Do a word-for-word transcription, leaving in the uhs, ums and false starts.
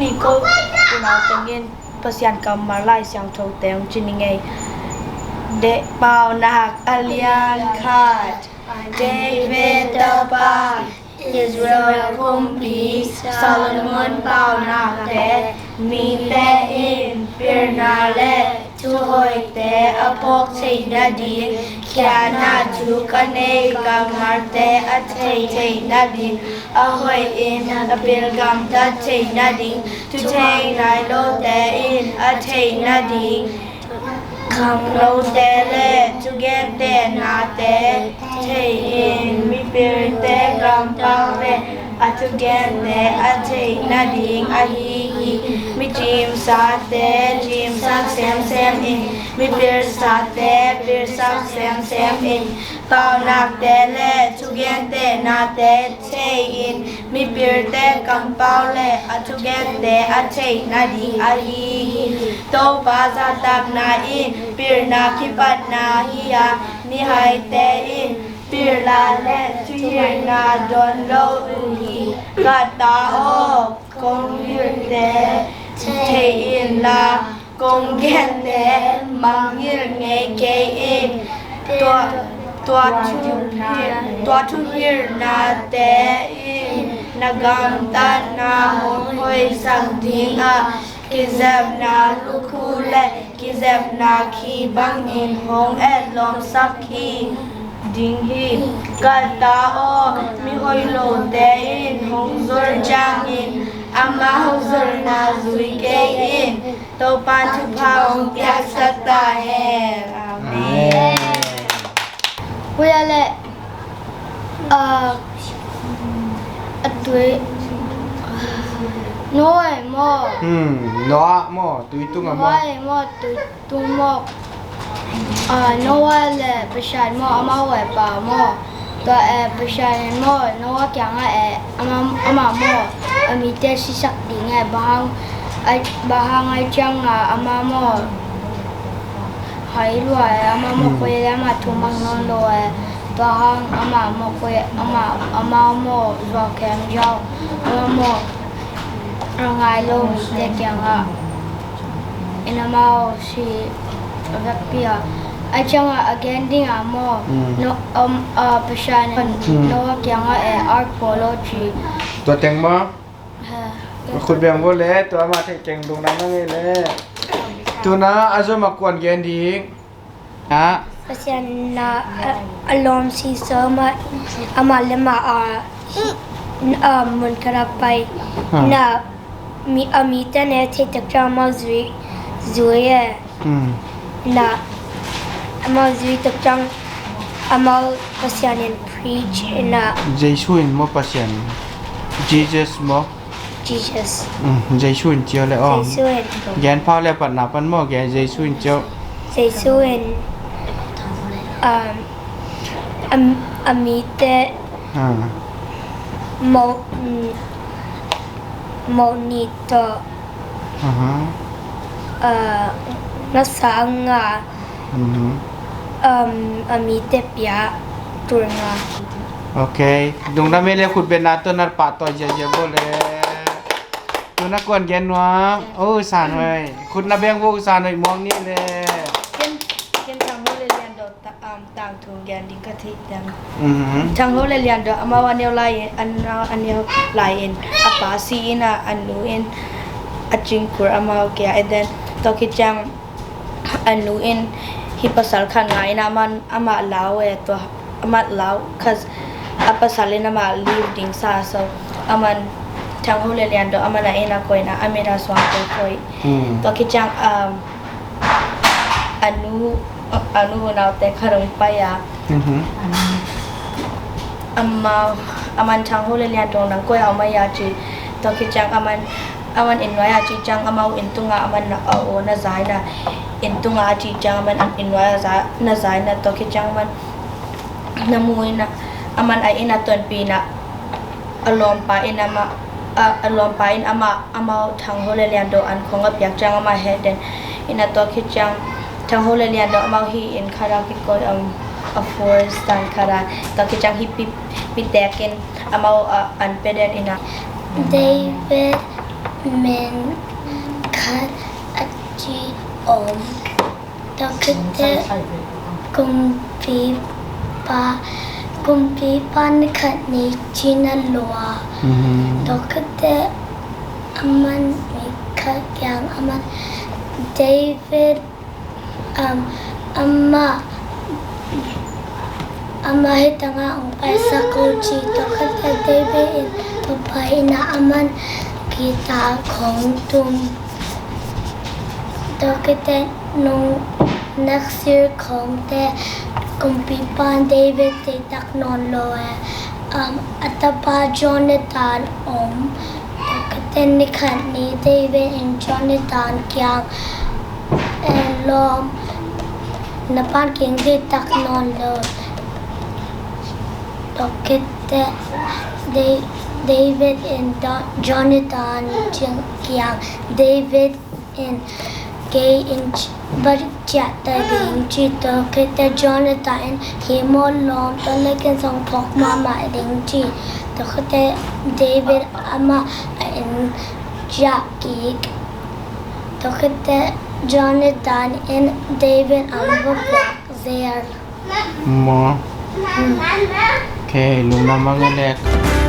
Ni ko unau tengin Pasian kammal Lai Siangtho teng ci ni ngei. De Paunak a lian khat. David Topa, Israel kumpi Solomon paunakte, mite in pilna le thuhoihte a phawk theih nading, khiatna thuk a nei kammalte a thei theih nading, a hoihin a pil gamtat theih nading, thuthei nai lote in a theih nading, khangnote le thugente nate thei-in mipilte kampau le a thugente a theih nading ahi hi. Mi cimsate cimsak semsem in, mi pilsate pilsak semsem in, paunakte le thugente nate thei-in mipilte kampau le a thugente a theih nading ahi hi. Topa zahtakna in pilna kipatna hi a, mihaite in pilna le thuhilhna don lo uh hi. Ka ta aw, kong hilhte thei inla, kong gente mangngilh ngei kei in. Tua, tua thu, tua thuhilhnate in na gamtatna hong hoihsak ding a, kizepna lukhu le kizepna khi bangin hong etlawmsak hi ding hi. Ka ta aw, mi hoih lote in hong zol ciangin amau zolna zui kei in. Topa thupha hong piaksak ta hen. Amen. Amen. Hui a le, ah, a tui. Noah maw? Hmm, Noah maw? Tui tung a maw? Noah maw? Tui tung maw? Ah, Noah le Pasian maw? Amau a pa maw? Tua, eh, Pasian in maw, Noah kiangah, eh, ama, ama maw, a mite sisak ding, eh, bang hang, ai, bang hang ai ciangah ama maw, hai lua, eh, ama maw, hmm, koi le ama thumang nawn lo, eh, bang hang ama maw, koi, ama, ama maw, zuak khem ziau, ama maw, a ngai lo mite kiangah in amau si a vekpi a, a ciangah a gen dingah maw, mm, no, um, uh, Pasian in, mm, Noah kiangah, eh, ark bawl aw ci. Tua teng maw? Ha. Khut beng bawl le, tua mah theih keng dungdang na ngei le. Tuna a zom a kuan gen ding. Ha? Pasian na, a, a lawm si so ma, amah le amah a, a, mun khat a pai. Ha. Na, mi, a mite ne thei tak ciang amau zui, zui e. Hmm. Na, amau zui tak ciang amau Pasian in preach na. Jesu in maw Pasian? Jesus maw? Jesus. Mm, Jesu in ci aw le aw. Jesu in. Gen phau le patna pan maw, gen Jesu in ci aw. Jesu in, um, a, a mite, ah, mo, mm, mo ni to, aha, uh, na sa nga, mhm, um, a mite pia tul nga. Ok. Dungdam e le khut beng na to na pah tawi ziazia bo le. Tuna kuan gen nuam. O San Hoih. Khut na beng bo San Hoih muang ni le. Ken, ken Thang Ho le Lian Do ta, um, tangthu gen ding ka thei teng. Mhm. Thang Ho le Lian Do amau a neu lai in, a neu, a neu lai in a pa si in a, a nu in a cingkur amau kia. And then tua khit ciang a nu in hih pasal khat ngai in a, aman, amah lau e tua, amah lau, 'cause a pasal in amah leave ding sa, so aman Thang Ho le Lian Do aman a inn a koih in a, a min a Suang Koi Koi. Hmm. Tua khit ciang, um, a nu, a nu unaute khat hong pai a. Mhm. Amau, aman Thang Ho le Lian Do nang koi a om a hia ci. Tua khit ciang aman, aman inn nuai a ci ciang amau inn tungah aman na, a aw na za in a, inn tungah a ci ciang aman inn nuai a za, na za in a, tua khit ciang aman na mu in a, aman a inn a tonpih in a, a lawmpa in amah, a, a lawmpa in amah, amau Thang Ho le Lian Do an khong a piak ciang amah het den in a, tua khit ciang Thang Ho le Lian Do amau hih inn khat a kikoih, um, a forest dan khat a, tua khit ciang hih pi, pi tek in amau, uh, an pia den in a. David, min khat a ci om. Tua khit teh kumpipa, kumpipa ni khat ni ci na lua. Mhm. Tua khit teh aman mi khat kiang aman David, um, amah, amah hi tangah ong paisak o ci. Tua khit teh David in Topa inn ah aman guitar khong tum. Tua khit teh nung next year khong teh kumpipa David deihtak nawn lo e. Um, a tapa Jonathan om. Tua khit teh ni khat ni David in Jonathan kiang, eh, lawm, na pa'n kei deihtak nawn lo. Tua khit teh Da-, David in Da-, Jonathan kiang, David in kei in ci-, va ciah ta ding ci. Tua khit teh Jonathan in hi maw lawm, tua leh ken zong phawk mahmah ding ci. Tua khit teh David amah a inn ciah kik. Tua khit teh Jonathan in David inn va puak zel. Maw. Hmm. Okay, lungdam a ngei lek.